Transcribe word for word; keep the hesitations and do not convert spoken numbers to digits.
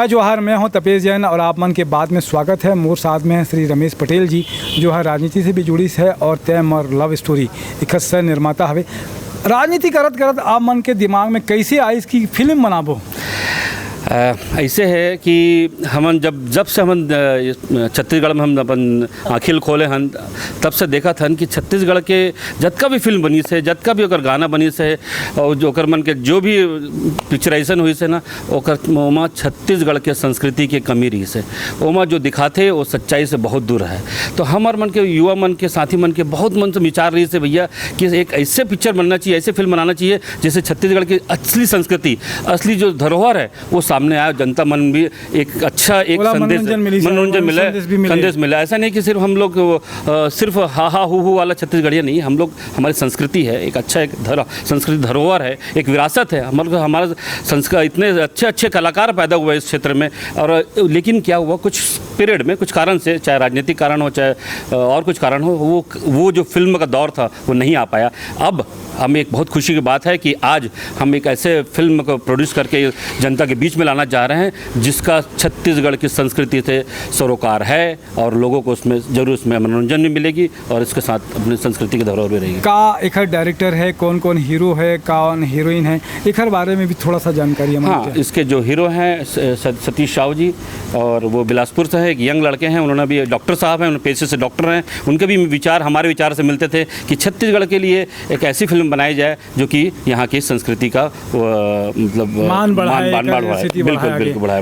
जोहार, मैं हूं तपेश जैन और आप मन के बात में स्वागत है। मोर साथ में है श्री रमेश पटेल जी, जो है राजनीति से भी जुड़िस है और तय मोर लव स्टोरी एखर सह निर्माता हवे। राजनीति करत करत आप मन के दिमाग में कैसे आइस कि फिल्म बनाबो? अ, ऐसे है कि हमन जब जब से हमन, अ, ये, अ, छत्तीसगढ़ में हम अपन आँखिल खोले हन, तब से देखत हन कि छत्तीसगढ़ के जतका भी फिल्म बनिस है, जतका भी ओकर गाना बनिस है और जो ओकर मन के जो भी पिक्चराइजेशन होइस है ना, ओकर ओमा छत्तीसगढ़ के संस्कृति के कमी रहिस है। ओमा जो दिखाथे वो सच्चाई से बहुत दूर है। तो हमर मन के, युवा मन के, साथी मन के बहुत मन से विचार रहिस है भैया कि एक ऐसे पिक्चर बनना चाहिए, ऐसे फिल्म बनाना चाहिए जिससे छत्तीसगढ़ की असली संस्कृति, असली जो धरोहर है वो सामने आए, जनता मन भी एक अच्छा एक ओला संदेश, मनोरंजन मिली, मनोरंजन मिले, संदेश भी मिले। संदेश मिले। ऐसा नहीं कि सिर्फ हम लोग वो, अ, सिर्फ हा हा हू हू वाला छत्तीसगढ़िया नहीं, हम लोग, हमारी संस्कृति है, एक अच्छा एक धर संस्कृति धरोहर है, एक विरासत है। हमारे हमारा संस्कार, इतने अच्छे अच्छे कलाकार पैदा हुए इस क्षेत्र में। और लेकिन क्या हुआ, कुछ पीरियड में, कुछ कारण से, चाहे राजनीतिक कारण हो, चाहे अ, और कुछ कारण हो, वो वो जो फिल्म का दौर था वो नहीं आ पाया। अब हम एक बहुत खुशी की बात है कि आज हम एक ऐसे फिल्म को प्रोड्यूस करके जनता के बीच में लाना चाह रहे हैं जिसका छत्तीसगढ़ की संस्कृति से सरोकार है और लोगों को उसमें जरूर उसमें मनोरंजन भी मिलेगी और इसके साथ अपनी संस्कृति की धरोहर भी रहेगी। का एखर डायरेक्टर है, कौन कौन हीरो है, कौन हीरोइन है, एखर बारे में भी थोड़ा सा जानकारी हमन हाँ, के। इसके जो हीरो हैं स- स- सतीश साहू जी, और वो बिलासपुर से हैं, एक यंग लड़के हैं, उन्होंने भी, डॉक्टर साहब हैं, उन्होंने पेशे से डॉक्टर हैं, उनके भी विचार हमारे विचार से मिलते थे कि छत्तीसगढ़ के लिए एक ऐसी फिल्म बनाई जाए जो कि यहाँ की संस्कृति का, अ, मतलब, अ, मान बढ़ाए, मान एकर बढ़ाए। city बिल्कुल, बढ़ाए आगे। बिल्कुल बढ़ाए।